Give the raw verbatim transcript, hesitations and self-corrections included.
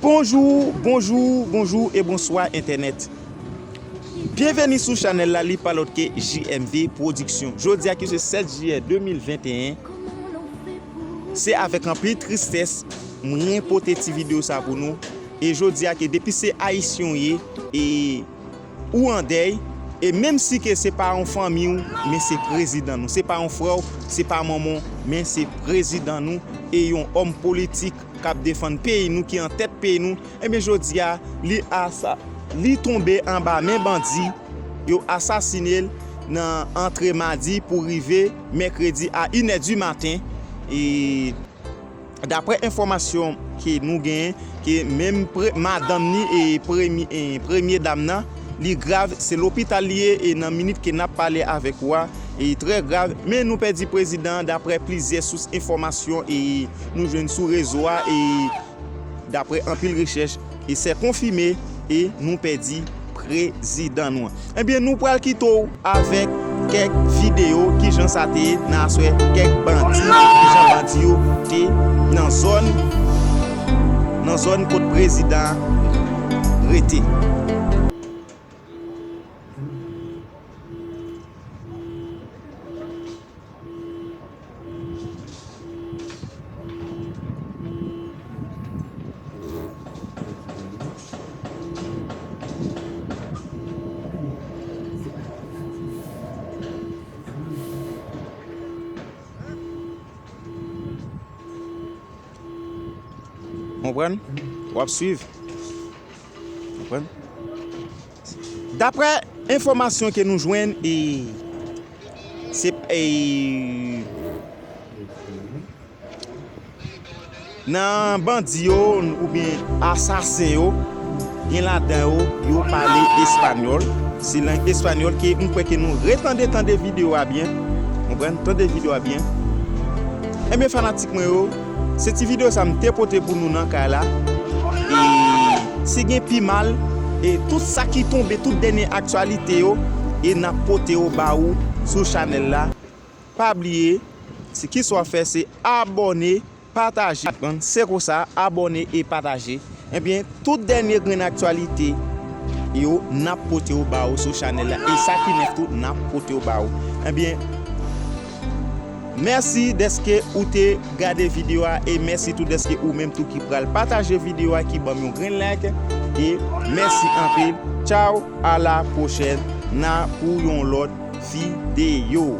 Bonjou, bonjou, bonjou e bonswa entènèt. Byenveni sou chanèl la, li pa lòt ke J M V Production. Jodi a ki se sèt jiyè de mil venteyen, se avèk anpil tristès mwen pote ti videyo sa pou nou. E jodi a ke depi se ayisyen w ye, e ou an dèy, e menm si ke se pa yon fanmi w, men se prezidan nou. Se pa yon frè w, se pa manman w, men se prezidan nou, e yon òm politik k ap defann peyi nou, ki an tèt peyi nou. Ebyen, jodi a, li asa-, li tonbe anba men bandi, yo asasine l nan antre madi pou rive mèkredi a inè di maten. E daprè enfòmasyon ke nou genyen, ke menm pre-, madanm ni e premye, e premye dam nan, li grav, se lopital li ye, e nan minit ke n ap pale avèk ou a, e trè grav, men nou pèdi prezidan an, daprè plizyè sous enfòmasyon e nou jwenn sou rezo a, e daprè anpil rechèch, e se konfime, e nou pèdi prezidan nou an. Ebyen, nou pral kite w avèk kèk videyo kijan sa te ye nan aswè, kèk bandi, kijan bandi yo te nan zòn, nan zòn kot prezidan an rete. Konprann? W ap swiv. Konprann? Daprè enfòmasyon ke nou jwenn, e se, e nan bandi yo oubyen asasen yo, gen ladan yo, yo pale espanyòl. Se lang espanyòl ke m kwè ke nou retande, tande videyo a byen. Konprann? Tande videyo a byen. Ebyen, fanatik mwen yo, se ti videyo sa m te pote pou nou nan kay la. E si gen pi mal, e tout sa ki tonbe, tout dènye aktyalite yo, e n ap pote yo ba ou sou chanèl la. Pa bliye, se kisa w ap fè, se abòne, pataje. Se konsa, abòne e pataje. Ebyen, tout dènye grenn aktyalite yo, n ap pote yo ba ou sou chanèl la. E sa ki nèf tou, n ap pote yo ba ou. Ebyen, mèsi dèske ou te gade videyo a, e mèsi tou dèske ou menm tou ki pral pataje videyo a, ki ban m yon grenn like. E mèsi anpil. Tchaw, a la pwochèn, na pou yon lòt videyo.